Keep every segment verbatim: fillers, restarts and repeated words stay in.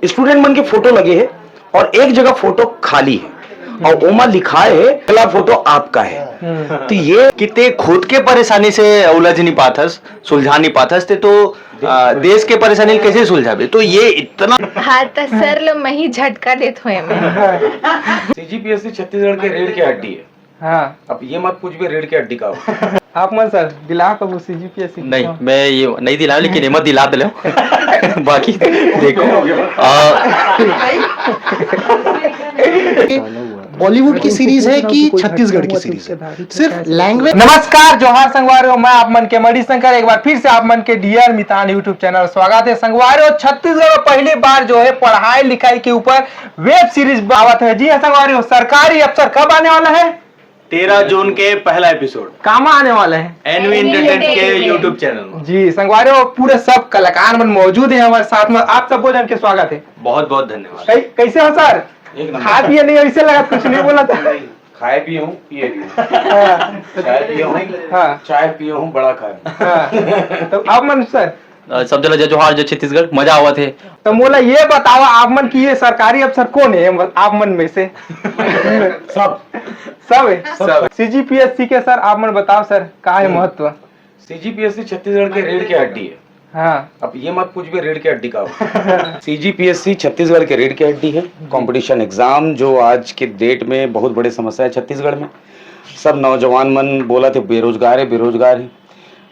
Student मन के photo लगे हे और एक जगह फोटो खाली हे और ओमा लिखाय हे, "अगला फोटो आपका है।" तो ये कि ते खुद के परेशानी से उलझ नहीं पाथस, सुलझा नहीं पाथस, ते तो आ, देश के परेशानी ल कैसे सुलझाबे? तो ये इतना हाँ, त सर ल मही झटका देत हों एमे। सीजीपीएससी छत्तीसगढ़ के रीढ़ के हड्डी है। हाँ। अब ये मत पूछबे रीढ़ के हड्डी का हो। आप मन सर दिला कबू सीजीपीएससी? नहीं, मैं ये नहीं दिलाया, लेकिन ये मत दिला दे लो। बाकी देखो, आ, बॉलीवुड की सीरीज है कि छत्तीसगढ़ की सीरीज है? सिर्फ लैंग्वेज। नमस्कार, जोहार संगवारी हो, मैं आप मन के मणि शंकर, एक बार फिर से आप मन के डियर मितान YouTube चैनल स्वागत है। संगवारी हो, छत्तीसगढ़ में पहली बार जो है पढ़ाई लिखाई के ऊपर वेब सीरीज आवत है। जी हाँ संगवारी हो, सरकारी अफसर कब आने वाला है? तेरह जून के पहला एपिसोड। कामा आने वाला है? एनवी एनवी एंटरटेनमेंट के एंटरटेनमेंट। YouTube चैनल में। जी संगवारी हो, पूरे सब कलाकार मन मौजूद हैं हमारे साथ में। आप सब जन के स्वागत है। बहुत बहुत धन्यवाद। कै-, कैसे हो सर? एक नंबर। खा पिए नहीं, ऐसे लगा कुछ नहीं बोला था। खाए पिए हूँ, पिए भी हूँ। हाँ। चाय पिए हूँ, हाँ। चाय पिए हूँ, बड़ा खाए हूँ। हाँ। तो आप मन सर? अ, सब जगह जय जोहार, जय छत्तीसगढ़, मजा आवत हे। तो मोला ये बताओ, आप मन की ये सरकारी अफसर कौन है, आप मन में से? सब। सब है? सब। सीजीपीएससी के सर, आप मन बताओ सर, का है हम्म। महत्व? सीजीपीएससी छत्तीसगढ़ के रीढ़ के हड्डी है। हाँ। अब ये मत पूछबे रीढ़ के हड्डी का हो। सीजीपीएससी छत्तीसगढ़ के रीढ़ के हड्डी है। कंपटीशन एग्जाम जो आज के डेट में बहुत बड़े समस्या है छत्तीसगढ़ में। सब नौजवान मन बोलत हे बेरोजगार है, बेरोजगार है।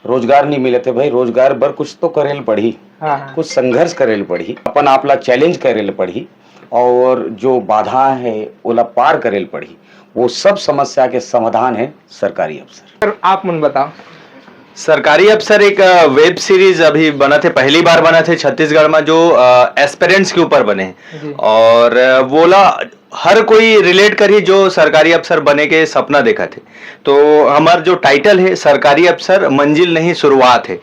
रोजगार नहीं मिलत है भाई, रोजगार बर कुछ तो करे ल पड़ही, हाँ, हाँ। कुछ संघर्ष करे ल पड़ही, अपन आप ला चैलेंज करे ल पड़ही, और जो बाधा है ओला पार करे ल पड़ही। वो सब समस्या के समाधान है सरकारी अफसर। सर, आप मन बताओ। सरकारी अफसर एक, अ, वेब सीरीज अभी बनत हे, पहली बार बनत हे छत्तीसगढ़ में, जो, अ, एस्पिरेंट्स के ऊपर बने हे। जी। और, अ, वोला हर कोई रिलेट करही जो सरकारी अफसर बने के सपना देखत हे। तो हमर जो टाइटल हे सरकारी अफसर मंजिल नहीं शुरुआत हे,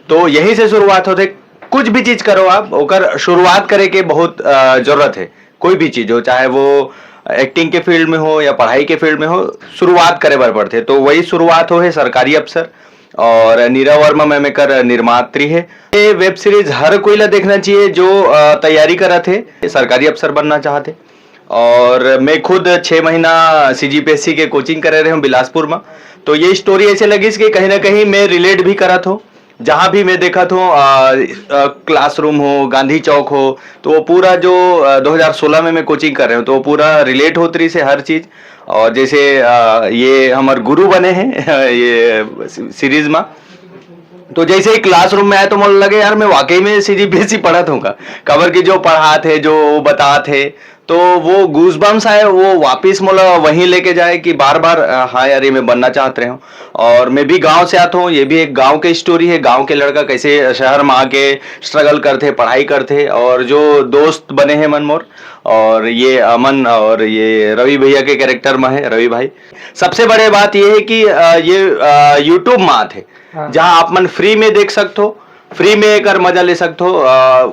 तो यही से शुरुआत होथे। कुछ भी चीज करो आप, ओकर शुरुआत करे के बहुत, अ, जरूरत हे। कोई भी चीज हो, चाहे वो एक्टिंग के फील्ड में हो या पढ़ाई के फील्ड में हो, शुरुआत करे बर पड़थे। तो वही शुरुआत हो हे सरकारी अफसर। और नीरव वर्मा मैम एकर निर्मात्री हे। ये वेब सीरीज हर कोई ला देखना चाहिए जो, अ, तैयारी करत हे, सरकारी अफसर बनना चाहत हे। और मैं खुद छः महीना सीजीपीएससी के कोचिंग करे रहे हूँ बिलासपुर में। तो ये स्टोरी ऐसे लगिस कि कहीं ना कहीं मैं रिलेट भी करत हूँ। जहाँ भी मैं देखत हूँ, अ, अ, क्लासरूम हो, गांधी चौक हो, तो वो पूरा जो, अ, दो हज़ार सोलह में मैं कोचिंग कर रहे हूँ, तो वो पूरा रिलेट होत रहिस हे हर चीज़। और जैसे, अ, ये हमर गुरु बने हैं ये सी-, सीरीज में, तो जैसे ही क्लासरूम में आए तो मोला लगे, "यार, मैं वाकई में सीजीपीएससी पढ़त हूँ का?" काबर कि जो पढ़ात हे, जो वो बतात हे, तो वो गूजबम्प्स आए, वो वापिस मोला वहीं लेके जाए कि बार-बार, अ, हाँ यार, ये मैं बनना चाहत रहे हूँ। और मैं भी गाँव से आता हूँ, ये भी एक गाँव के स्टोरी है, गाँव के लड़का कैसे शहर में आके स्ट्रगल करथे, पढ़ाई करथे, और जो दोस्त बने हैं मन मोर, और ये अमन और ये रवि भैया के कैरेक्टर में है, रवि भाई। सबसे बड़े बात ये है कि, अ, ये, अ, YouTube में आथे, हाँ। जहाँ आप मन फ्री में देख सकथो, फ्री में एकर मजा ले सकथो। अ,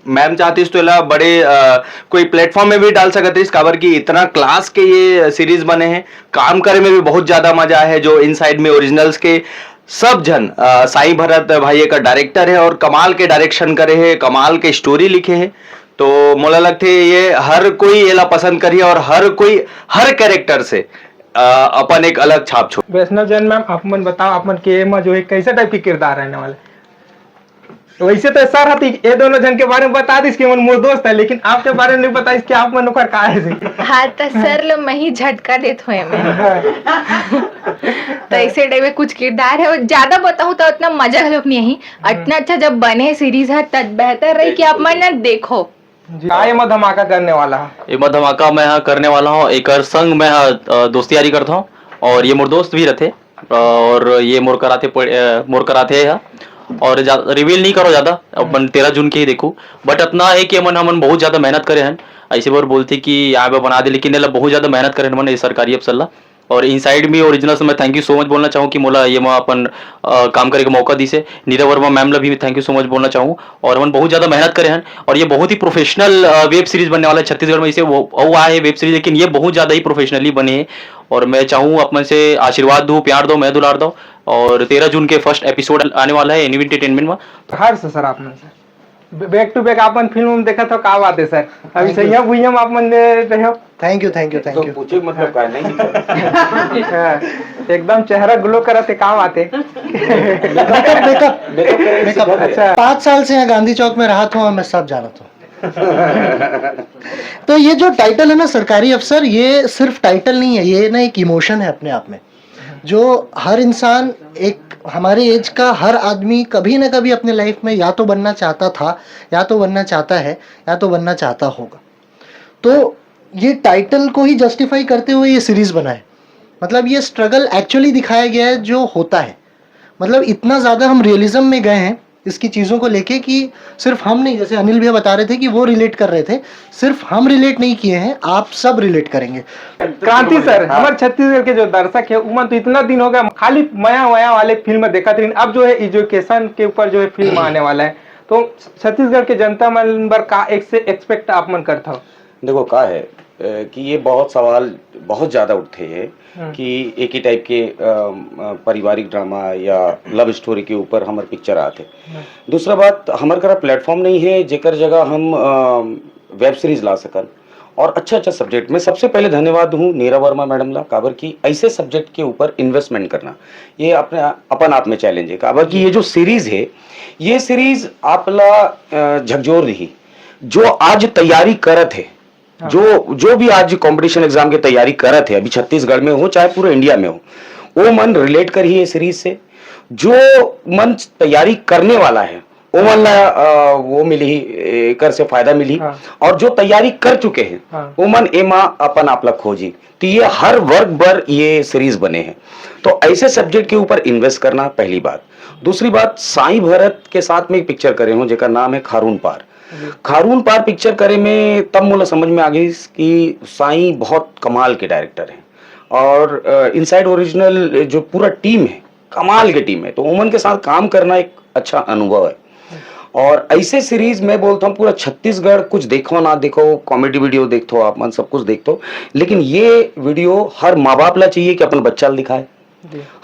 मैम चाहतीस तो एला बड़े, अ, कोई प्लेटफॉर्म में भी डाल सकत रहिस, काबर कि इतना क्लास के ये सीरीज बने हैं, काम करे में भी बहुत ज्यादा मजा आए है। जो इनसाइड में ओरिजिनल्स के सब झन, अ, साईं भरत भाई एकर डायरेक्टर है और कमाल के डायरेक्शन करे है, कमाल के स्टोरी लिखे है। तो मोला लगथे ये हर कोई एला पसंद करही और हर कोई हर कैरेक्टर से, अ, अपन एक अलग छाप छोड़। वैष्णव जैन मैम, आप मन बताओ, आप मन के एमा जो है कैसे टाइप के किरदार रहने वाले? वैसे तो सर हती ये दोनों जन के बारे में बता दिस कि मन मोर दोस्त है, लेकिन आपके बारे में नहीं बताइस कि आप मन ओकर का है जी? हाँ, त सर ल मही झटका देत हों एमे। त ऐसे टाइप के कुछ किरदार है, और ज्यादा बताऊं तो उतना मजा घलोक नहीं है। इतना अच्छा जब बने सीरीज है, तब बेहतर रही कि आप मन न देखो। जी, का एमा धमाका करने वाला है? एमा धमाका मैं हा करने वाला हूँ, एकर संग मैं हा, अ, दोस्ती यारी करता हूँ और ये मोर दोस्त भी रहते। और ये मोर कराथे पड़-, अ, मोर कराथे ह। और जा-, रिवील नहीं करो ज्यादा, अपन तेरह जून के ही देखू। बट इतना है कि हमन, हमन बहुत ज्यादा मेहनत करे हन। ऐसे बर बोलते कि यहाँ पे बना दे, लेकिन एला बहुत ज्यादा मेहनत करे हन हमन ये सरकारी अफसर ला। और इनसाइड मी ओरिजिनल से मैं thank you so much बोलना चाहूँ कि मोला ये मा अपन, अ, काम करे के मौका दिस हे। नीरव वर्मा मैम ला भी thank you so much बोलना चाहूँ। और हमन बहुत ज्यादा मेहनत करे हन और ये बहुत ही प्रोफेशनल, अ, वेब सीरीज बनने वाला है छत्तीसगढ़ में। इसे वो, वो आए है वेब सीरीज, लेकिन ये बहुत ज्यादा ही प्रोफेशनली बने है। और मैं चाहूँ आप मन से आशीर्वाद दो, प्यार दो, मैं दुलार दो। और तेरह जून के फर्स्ट एपिसोड आने वाला है एनवी एंटरटेनमेंट में। हर्ष सर, आप मन से। बैक टू बैक आप मन फिल्म में देखत हो, का बात है सर? अभी सैया भुइया में आप मन दे रहे हो। Thank you, thank you, thank तो यू। पूछे मतलब का नहीं? हाँ, एकदम चेहरा ग्लो करत है, का बात है? Makeup, makeup, makeup. अच्छा। पाँच साल से यहाँ गांधी चौक में रहा था, मैं सब जाना था। तो ये जो टाइटल है ना सरकारी अफसर, ये सिर्फ टाइटल नहीं है, ये ना एक इमोशन है अपने आप में, जो हर इंसान, एक हमारे एज का हर आदमी कभी ना कभी अपने लाइफ में या तो बनना चाहता था, या तो बनना चाहता है, या तो बनना चाहता होगा। तो ये टाइटल को ही जस्टिफाई करते हुए ये सीरीज बना है। मतलब, ये स्ट्रगल एक्चुअली दिखाया गया है जो होता है। मतलब, इतना ज़्यादा हम रियलिज्म में गए हैं इसकी चीज़ों को लेके कि सिर्फ हम नहीं, जैसे अनिल भैया बता रहे थे कि वो रिलेट कर रहे थे, सिर्फ हम रिलेट नहीं किए हैं, आप सब रिलेट करेंगे। क्रांति सर, हमारे छत्तीसगढ़ के जो दर्शक है, उमन तो इतना दिन हो गया खाली मया मया वाले फिल्म देखत रहिन। अब जो है एजुकेशन के ऊपर जो है फिल्म आने वाला है, तो छत्तीसगढ़ के जनता मन बर का एक से एक्सपेक्ट आप मन करत हो? देखो का है अ, कि ये बहुत सवाल बहुत ज्यादा उठते हैं हम्म। कि एक ही टाइप के अ, अ, पारिवारिक ड्रामा या लव स्टोरी के ऊपर हमारे पिक्चर आते हैं। दूसरा बात, हमारे करा प्लेटफॉर्म नहीं है जेकर जगह हम वेब सीरीज ला सकन और अच्छा अच्छा सब्जेक्ट। मैं सबसे पहले धन्यवाद हूँ नीरा वर्मा मैडम ला, काबर कि ऐसे सब्जेक्ट के ऊपर इन्वेस्टमेंट करना ये अपने अपन आप में चैलेंज है। काबर कि ये जो सीरीज है, ये सीरीज आप ला अ, झकझोर रही, जो आज तैयारी करत है, जो जो भी आज कंपटीशन एग्जाम की तैयारी करत है, अभी छत्तीसगढ़ में हो चाहे पूरे इंडिया में हो, वो मन रिलेट कर ही ये सीरीज से। जो मन तैयारी करने वाला है, वो मन ला अ, वो मिली, एकर से फायदा मिली। हाँ। और जो तैयारी कर चुके हैं, हाँ। वो मन एमा अपन आप ला खोजी। तो ये हर वर्ग बर ये सीरीज बने हैं। तो ऐसे सब्जेक्ट के ऊपर इन्वेस्ट करना पहली बात। दूसरी बात, साईं भरत के साथ में एक पिक्चर करे हूँ जेकर नाम है खारून पार। खारून पार पिक्चर करे में तब मोला समझ में आ गई कि साईं बहुत कमाल के डायरेक्टर हैं और इनसाइड ओरिजिनल जो पूरा टीम है, कमाल के टीम है, तो उमन के साथ काम करना एक अच्छा अनुभव है। और ऐसे सीरीज मैं बोलता हूँ, पूरा छत्तीसगढ़, कुछ देखो ना देखो, कॉमेडी वीडियो देखो, आप मन सब कुछ देखो, लेकिन ये वीडियो हर माँ बाप ला चाहिए कि अपन बच्चा ला दिखाए,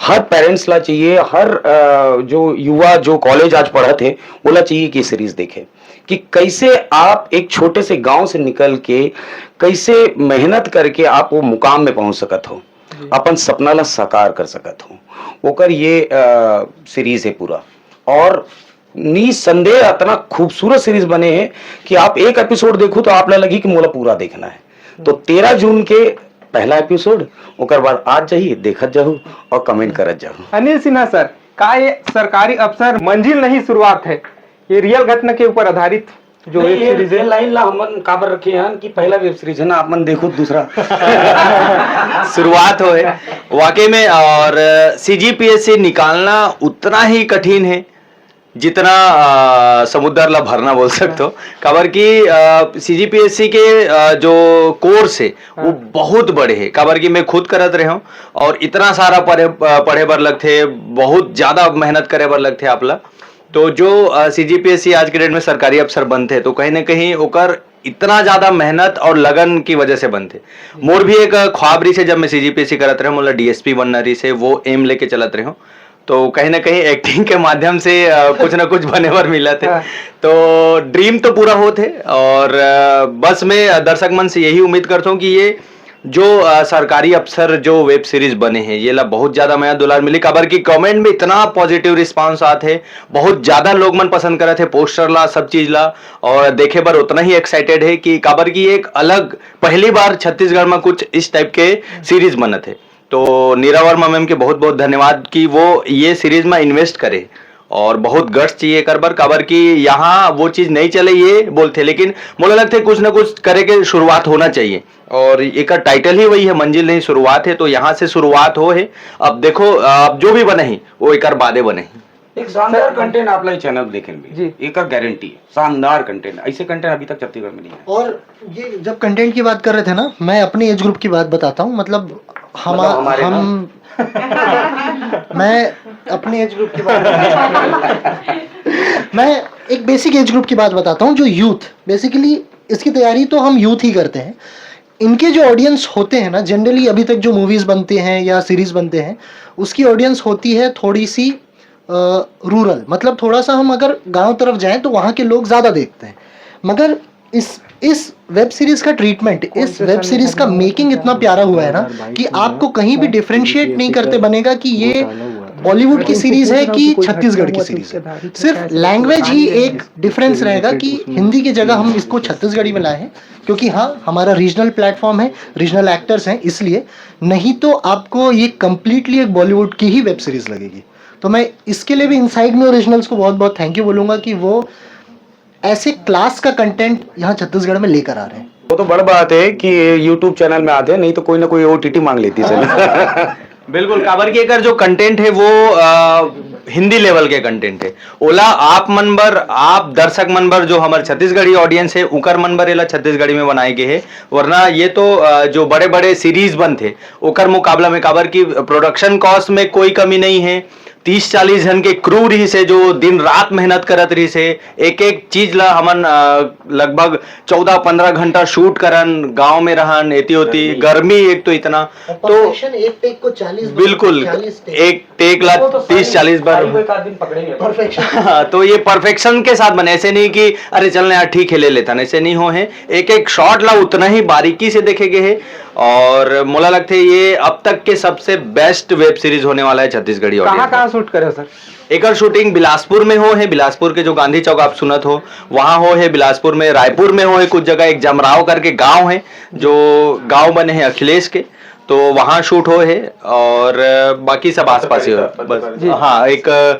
हर पेरेंट्स ला चाहिए, हर अ, जो युवा जो कॉलेज आज पढ़त है, ओला चाहिए कि सीरीज देखे कि कैसे आप एक छोटे से गांव से निकल के कैसे मेहनत करके आप वो मुकाम में पहुंच सकत हो, अपन सपना ला साकार कर सकत हो। ओकर ये सीरीज है पूरा। और निसंदेह इतना खूबसूरत सीरीज बने है कि आप एक एपिसोड देखो तो आप ला लगी कि मोला पूरा देखना है। तो तेरह जून के पहला एपिसोड, ओकर बाद आज जाही, देखत जाहू और कमेंट करत जाहू। अनिल सिन्हा सर, का ये सरकारी अफसर मंजिल नहीं शुरुआत है? ये रियल घटना के ऊपर आधारित जो नहीं, वेब ये, सीरीज ये है। लाइन ला हमन काबर रखे हैं कि पहला वेब सीरीज है ना, आप मन देखो दूसरा। शुरुआत हो है वाकई में। और सीजीपीएससी निकालना उतना ही कठिन है जितना अ, समुद्र ला भरना बोल सकते हो। काबर कि सीजीपीएससी के अ, जो कोर्स है वो बहुत बड़े है, काबर कि मैं खुद करत रहे हूँ और इतना सारा पढ़े अ, पढ़े बर लगथे, बहुत ज्यादा मेहनत करे बर लगथे आप ला। तो जो सीजीपीएससी आज के डेट में सरकारी अफसर बनथे तो कहीं ना कहीं ओकर इतना ज्यादा मेहनत और लगन की वजह से बनथे। मोर भी एक अ, ख्वाब रहिस हे, जब मैं सीजीपीएससी करत रहे, मोला डीएसपी बनना रहिस हे, वो एम लेके चलत रहे हूँ। तो कहीं ना कहीं एक्टिंग के माध्यम से अ, कुछ ना कुछ बने बर मिलत हे। हाँ। तो ड्रीम तो पूरा होत हे और अ, बस मैं अ, दर्शक मन से यही उम्मीद करता हूँ कि ये जो अ, सरकारी अफसर जो वेब सीरीज बने हे, ये ला बहुत ज्यादा मया दुलार मिली, काबर कि कमेंट में इतना पॉजिटिव रिस्पांस आत हे, बहुत ज्यादा लोग मन पसंद करत हे पोस्टर ला, सब चीज ला, और देखे बर उतना ही एक्साइटेड हे कि काबर कि एक अलग, पहली बार छत्तीसगढ़ में कुछ इस टाइप के सीरीज बनत हे। तो नीरा वर्मा मैम के बहुत बहुत धन्यवाद कि वो ये सीरीज में इन्वेस्ट करे, और बहुत गट्स चाहिए एकर बर, काबर कि यहाँ वो चीज नहीं चले ये बोलथे, लेकिन मोला लगथे कुछ ना कुछ करे के शुरुआत होना चाहिए। और एकर टाइटल ही वही है, मंजिल नहीं शुरुआत है, तो यहाँ से शुरुआत हो है। अब देखो, अब जो भी बनही वो एकर बादे बनही। एक शानदार कंटेंट आप ला चैनल देखे में जी। एकर गारंटी है, शानदार कंटेंट, ऐसे कंटेंट अभी तक छत्तीसगढ़ में नहीं है। और ये जब कंटेंट की बात कर रहे थे ना, मैं अपनी एज ग्रुप की बात बताता हूँ। मतलब हम मतलब हमारे ना? हम मैं अपनी एज ग्रुप की बात मैं एक बेसिक एज ग्रुप की बात बताता हूँ। जो यूथ, बेसिकली इसकी तैयारी तो हम यूथ ही करते हैं। इनके जो ऑडियंस होते हैं ना, जनरली अभी तक जो मूवीज बनते हैं या सीरीज बनते हैं, उसकी ऑडियंस होती है थोड़ी सी रूरल, मतलब थोड़ा सा हम अगर गांव तरफ जाएं तो वहाँ के लोग ज़्यादा देखते हैं। मगर इस इस वेब सीरीज का ट्रीटमेंट, इस वेब सीरीज का मेकिंग इतना प्यारा हुआ है ना कि आपको कहीं भी डिफरेंशिएट नहीं करते बनेगा कि ये बॉलीवुड की सीरीज है कि छत्तीसगढ़ की सीरीज है। सिर्फ लैंग्वेज ही एक डिफरेंस रहेगा कि हिंदी की जगह हम इसको छत्तीसगढ़ी में लाए हैं, क्योंकि हाँ, हमारा रीजनल प्लेटफॉर्म है, रीजनल एक्टर्स हैं, इसलिए। नहीं तो आपको ये कंप्लीटली एक बॉलीवुड की ही वेब सीरीज लगेगी। तो मैं इसके लिए भी इनसाइड में ओरिजिनल्स को बहुत बहुत थैंक यू बोलूंगा कि वो ऐसे क्लास का कंटेंट यहाँ छत्तीसगढ़ में लेकर आ रहे हैं। वो तो बड़ बात है कि यूट्यूब चैनल में आते हैं, नहीं तो कोई ना कोई ओटीटी मांग लेती सर। बिल्कुल, काबर कि एकर जो कंटेंट है वो आ, हिंदी लेवल के कंटेंट है। ओला आप मन बर, आप दर्शक मन बर, जो हमर छत्तीसगढ़ी ऑडियंस है, उकर मन बर एला छत्तीसगढ़ी में बनाए गए है। वरना ये तो आ, जो बड़े बड़े सीरीज बनथे ओकर मुकाबला में, काबर कि प्रोडक्शन कॉस्ट में कोई कमी नहीं है। तीस चालीस झन के क्रू रहिस हे, जो दिन रात मेहनत करत रहिस हे। एक एक चीज ला हमन अ, लगभग चौदह पंद्रह घंटा शूट करन, गांव में रहन, एती ओती गर्मी एक तो इतना। तो परफेक्शन एक टेक को चालीस बार, बिल्कुल, चालीस टेक। एक टेक ला तीस चालीस बार। परफेक्शन। हाँ, तो ये परफेक्शन के साथ बने, ऐसे नहीं कि अरे चल ना यार ठीक है ले लेता, ऐसे नहीं हो है। एक एक शॉट ला उतना ही बारीकी से देखे गए है। और मोला लगथे ये अब तक के सबसे बेस्ट वेब सीरीज होने वाला है छत्तीसगढ़ी कहाँ ऑडियंस। कहाँ शूट करे हो सर? एकर शूटिंग बिलासपुर में हो है, बिलासपुर के जो गांधी चौक आप सुनत हो, वहाँ हो है बिलासपुर में। रायपुर में हो है कुछ जगह, एक जमराव करके गांव है, जो गांव बने हैं अखिलेश के, तो वहाँ शूट हो है। और अ, बाकी सब आसपास ही हो। बस, हाँ, एक अ,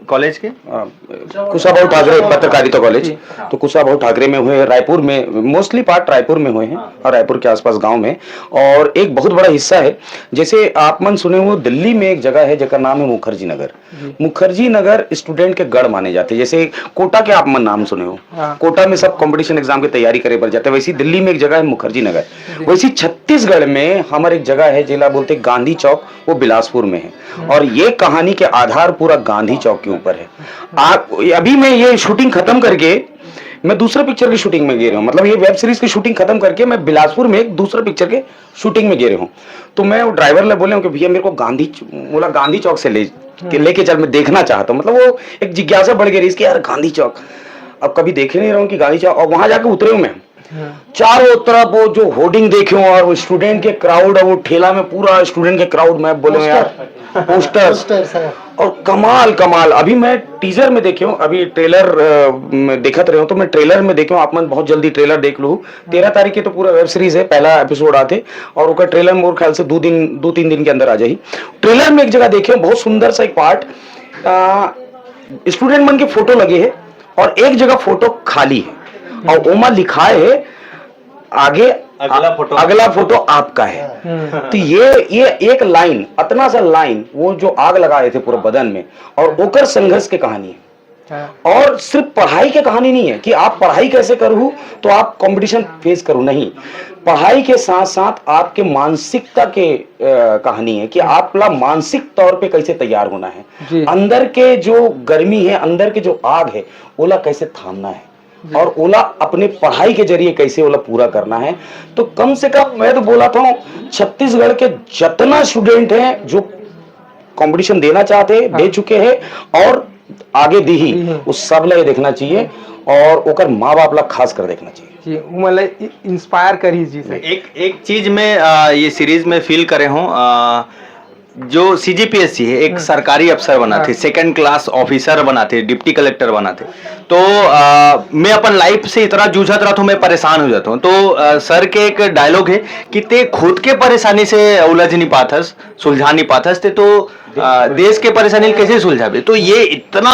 कॉलेज के कुशाभाऊ ठाकरे पत्रकारिता कॉलेज। तो कुशाभाऊ ठाकरे में हुए, रायपुर में, मोस्टली पार्ट रायपुर में हुए हैं और रायपुर के आसपास गांव में। और एक बहुत बड़ा हिस्सा है, जैसे आप मन सुने हो, दिल्ली में एक जगह है जेकर नाम है मुखर्जी नगर। मुखर्जी नगर स्टूडेंट के गढ़ माने जाते हैं। जैसे कोटा के आप मन नाम सुने हो, हाँ। कोटा में सब कंपटीशन एग्जाम की तैयारी करे बर जाते हैं, वैसे ही दिल्ली में एक जगह है मुखर्जी नगर। वैसे ही छत्तीसगढ़ में हमारे एक जगह है जेला बोलते हैं गांधी चौक, वो बिलासपुर में है। और ये कहानी के आधार पूरा गांधी चौक के ऊपर है। आप, अभी मैं ये शूटिंग खत्म करके मैं दूसरे पिक्चर की शूटिंग में गे रहा हूँ, मतलब ये वेब सीरीज की शूटिंग खत्म करके मैं बिलासपुर में एक दूसरे पिक्चर के शूटिंग में गे रहा हूँ। तो मैं वो ड्राइवर ले बोले हूँ कि भैया मेरे को गांधी च-, बोला गांधी चौक से ले के लेके चल, मैं देखना चाहता हूँ। मतलब वो एक जिज्ञासा बढ़ गई रही इसकी, यार गांधी चौक, अब कभी देखे नहीं रहा हूँ कि गांधी चौक। और वहां जाके उतरे हूँ मैं, चारों तरफ वो जो होर्डिंग देखे हूँ और वो स्टूडेंट के क्राउड और वो ठेला में पूरा स्टूडेंट के क्राउड, मैं बोले हूँ यार पोस्टर्स। पोस्टर्स है। और कमाल कमाल, अभी मैं टीजर में देखे हूँ, अभी ट्रेलर देखत रहे हूँ, तो मैं ट्रेलर में देखे हूँ, आप मन बहुत जल्दी ट्रेलर देख लो। तेरह तारीख के तो पूरा वेब सीरीज है, पहला एपिसोड आते और ओकर ट्रेलर मोर ख्याल से दो दिन, दो तीन दिन के अंदर आ जाही। ट्रेलर में एक जगह देखे हूँ, बहुत सुंदर सा एक पार्ट, स्टूडेंट मन के फोटो लगे है और एक जगह फोटो खाली है और ओमा लिखाए है आगे अगला फोटो। अगला फोटो आपका है। तो ये ये एक लाइन, अतना सा लाइन, वो जो आग लगाए थे पूरे बदन में, और ओकर संघर्ष के कहानी है। और सिर्फ पढ़ाई के कहानी नहीं है कि आप पढ़ाई कैसे करू तो आप कंपटीशन फेस करू, नहीं, पढ़ाई के साथ साथ आपके मानसिकता के अ, कहानी है कि आप ला मानसिक तौर पे कैसे तैयार होना है। जी। अंदर के जो गर्मी है, अंदर के जो आग है, ओला कैसे थामना है और ओला अपने पढ़ाई के जरिए कैसे ओला पूरा करना है। तो कम से कम मैं तो बोला था, छत्तीसगढ़ के जितना स्टूडेंट हैं जो कंपटीशन देना चाहते हैं, दे चुके हैं और आगे दी ही, उस सब ला ये देखना चाहिए और ओकर माँ बाप ला खास कर देखना चाहिए। जी, वो मतलब इंस्पायर करी जी सर। एक एक चीज में आ, ये सीरीज में फील करे हूँ, आ, जो सीजीपीएससी है, एक सरकारी अफसर बनाथे, सेकंड क्लास ऑफिसर बनाथे, डिप्टी कलेक्टर बनाथे। तो आ, मैं अपन लाइफ से इतना जूझत रहता हूँ, मैं परेशान हो जाता हूँ। तो आ, सर के एक डायलॉग है कि ते खुद के परेशानी से उलझ नहीं पाथस, सुलझा नहीं पाथस, ते तो आ, देश के परेशानी कैसे सुलझाबे? तो ये इतना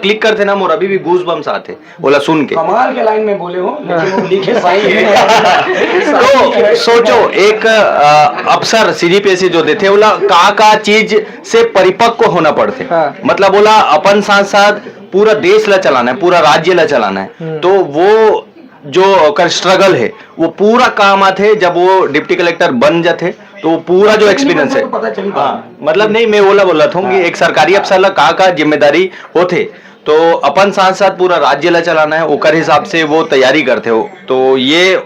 क्लिक करथे ना, मोर अभी भी गूज बम्स आथे ओला सुन के। कमाल के लाइन में बोले हो, लेकिन वो लिखे सही है। तो सोचो, एक आ, अफसर सीजीपीएससी जो देथे, ओला का का चीज से परिपक्व होना पड़थे। हाँ। मतलब ओला अपन साथ साथ पूरा देश ला चलाना है, पूरा राज्य ला चलाना है। तो वो जो ओकर स्ट्रगल है, वो पूरा काम आथे जब वो डिप्टी कलेक्टर बन जाथे। तो वो पूरा जो एक्सपीरियंस है, तो पता चली बात। हाँ, मतलब नहीं, मैं ओला बोला था कि एक सरकारी अफसर ला का का जिम्मेदारी होथे, तो अपन साथ साथ पूरा राज्य ला चलाना है, ओकर हिसाब से वो तैयारी करथे हो। तो ये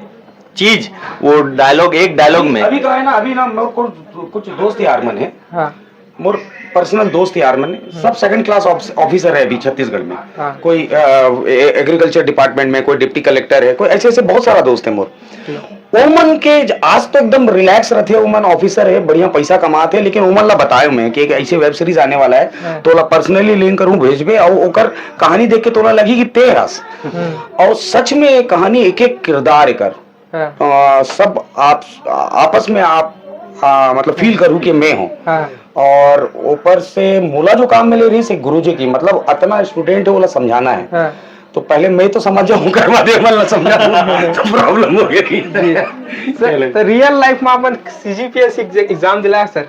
चीज, वो डायलॉग, एक डायलॉग में अभी कहा है ना, अभी ना मेरे को कुछ दोस्त यार मन है, हाँ। मोर पर्सनल दोस्त यार मन सब सेकंड क्लास ऑफिसर है अभी छत्तीसगढ़ में। हाँ। कोई एग्रीकल्चर डिपार्टमेंट में, कोई डिप्टी कलेक्टर है, कोई ऐसे ऐसे बहुत सारा दोस्त है मोर। ओमन के ज-, आज तो एकदम रिलैक्स रथे, ओमन ऑफिसर है, बढ़िया पैसा कमाते हैं, लेकिन ओमन ला बतायो मैं कि एक ऐसे वेब सीरीज आने वाला है, हाँ। तोला पर्सनली लिंक करूँ, भेजबे, और ओकर कहानी देख के तोला लगी कि ते हस। हम्म। और सच में ये कहानी एक एक किरदार एकर हाँ। अ, सब आप आपस में आप, आ, मतलब फील करूँ कि मैं हूँ। हाँ। और ऊपर से मोला जो काम मिले रही से गुरुजी की, मतलब अतना स्टूडेंट है, ओला समझाना है। हाँ। तो पहले मैं तो समझ जाऊँ, ओकर बाद ये मन ला समझा तो प्रॉब्लम हो गई। जी। सर, चले। तो रियल लाइफ में आप मन सीजीपीएस एग्जाम दिलाया सर?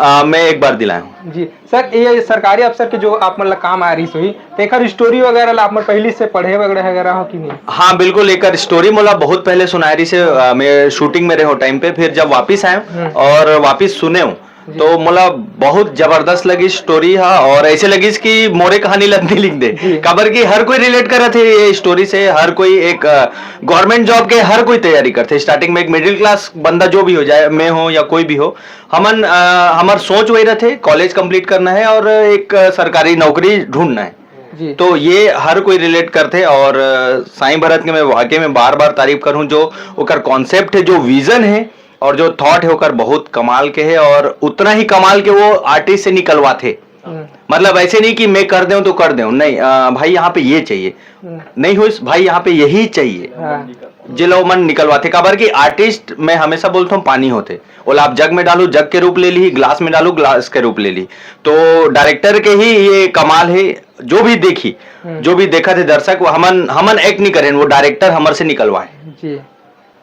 आ, मैं एक बार दिलाया हूँ। जी सर, ये सरकारी अफसर के जो आप मन ला काम आ रही सोई, तो एकर स्टोरी वगैरह ला आप मन पहली से पढ़े वगैरह वगैरह हो कि नहीं? हाँ, बिल्कुल, एकर स्टोरी मोला बहुत पहले सुनाए रही से, आ, मैं शूटिंग में रहे टाइम पे, फिर जब वापिस आए हम्म। और वापिस सुने हूँ, जी। तो मोला बहुत जबरदस्त लगी स्टोरी हा, और ऐसे लगिस कि मोरे कहानी ला नहीं लिख दे, जी। काबर कि हर कोई रिलेट करत है ये स्टोरी से, हर कोई एक, अ, गवर्नमेंट जॉब के हर कोई तैयारी करथे। स्टार्टिंग में एक मिडिल क्लास बंदा जो भी हो जाए, मैं हो या कोई भी हो, हमन, अ, हमर सोच वही रथे, कॉलेज कंप्लीट करना है और एक, अ, सरकारी नौकरी ढूंढना है। जी। तो ये हर कोई रिलेट करथे और, अ, साईं भरत के मैं वाकई में बार-बार तारीफ करूँ, जो ओकर कॉन्सेप्ट है, जो विजन है और जो थॉट है, ओकर बहुत कमाल के है और उतना ही कमाल के वो आर्टिस्ट से निकलवाथे। हम्म। मतलब ऐसे नहीं कि मैं कर देऊँ तो कर देऊँ, नहीं, अ, भाई यहाँ पे ये चाहिए, हम्म। नहीं होइस भाई यहाँ पे यही चाहिए। हाँ। जेला ओमन निकलवाथे, काबर कि आर्टिस्ट मैं हमेशा बोलता हूँ पानी होथे, ओला आप जग में डालो, जग के रूप ले ली, ग्लास में डालो, ग्लास के रूप ले ली। तो डायरेक्टर के ही ये कमाल है, जो भी देखी, हम्म। जो भी देखथे दर्शक, वो हमन, हमन एक्ट नहीं करें, वो डायरेक्टर हमर से निकलवाए। जी।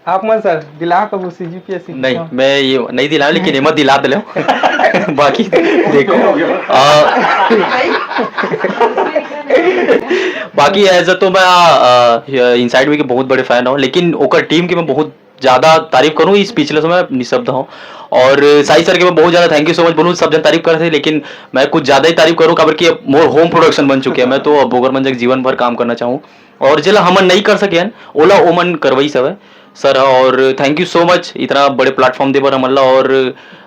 आप मन सर दिला कबू सीजीपीएस नहीं, एग्जाम? मैं ये नहीं दिलाया, लेकिन एमा दिला दे लो। बाकी देखो, आ, बाकी ऐसा तो मैं, आ, इनसाइड वे के बहुत बड़े फैन हूँ, लेकिन ओकर टीम के मैं बहुत ज्यादा तारीफ करूँ, स्पीचलेस, मैं निशब्द हूँ। और साई सर के मैं बहुत ज्यादा थैंक यू सो मच बोलूँ, सब जन तारीफ करते हैं, लेकिन मैं कुछ ज्यादा ही तारीफ करूँ, काबर कि अब मोर होम प्रोडक्शन बन चुके हैं, मैं तो अब ओकर मन जग जीवन भर काम करना चाहूँ। और जेला हमन नहीं कर सके हन, ओला ओमन करवई सवे सर ह। और थैंक यू सो मच इतना बड़े प्लेटफॉर्म दे बर हमन ला, और,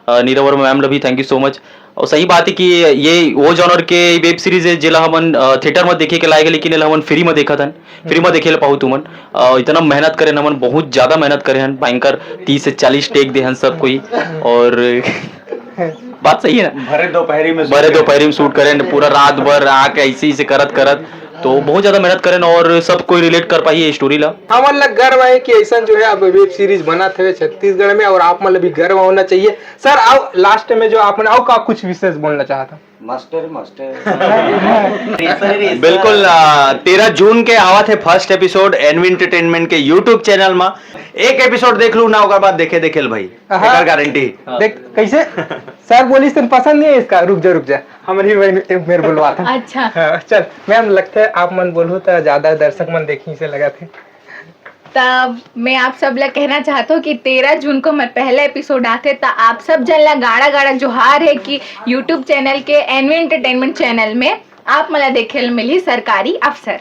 अ, नीरव वर्मा मैम ला भी थैंक यू सो मच। और सही बात है कि ये वो जॉनर के वेब सीरीज है, जेला हमन, अ, थिएटर में देखे के लायक है, लेकिन एला हमन फ्री में देखत हन, फ्री में देखे ला पाहू तुमन। अ, इतना मेहनत करे हन हमन, बहुत ज्यादा मेहनत करे हन, भयंकर तीस से चालीस टेक दे हन सब कोई। और बात सही है ना? भरे दोपहरी में भरे दोपहरी में शूट करे हन, पूरा रात भर आके ऐसे, ऐसे करत करत, तो बहुत ज्यादा मेहनत करे हन और सब कोई रिलेट कर पाही ये स्टोरी ला। हमन ला गर्व है कि ऐसा जो है अब वेब सीरीज बनत हवे छत्तीसगढ़ में, और आप मन ला भी गर्व होना चाहिए सर। आओ लास्ट में जो आप मन आओ का कुछ विशेष बोलना चाहता? Master, master. बिल्कुल, आ, तेरह जून के आवत है फर्स्ट एपिसोड एनवी एंटरटेनमेंट के यूट्यूब चैनल में। एक एपिसोड देख लू ना, ओकर बाद देखे देखे भाई, हाँ। एकर गारंटी। देख कैसे सर बोलिस तेन पसंद नहीं है इसका, रुक जा, रुक जा, हमर हीरोइन एक मेर बोलवा था। अच्छा। हाँ, चल मैम, लगता है आप मन बोलू तो ज्यादा दर्शक मन देखी से लगा थे। तब मैं आप सब ला कहना चाहता हूँ कि तेरह जून को हमर पहला एपिसोड आथे, त आप सब जन ला गाड़ा गाड़ा जोहार है कि यूट्यूब चैनल के एनवी एंटरटेनमेंट चैनल में आप मन ला देखे ल मिली सरकारी अफसर।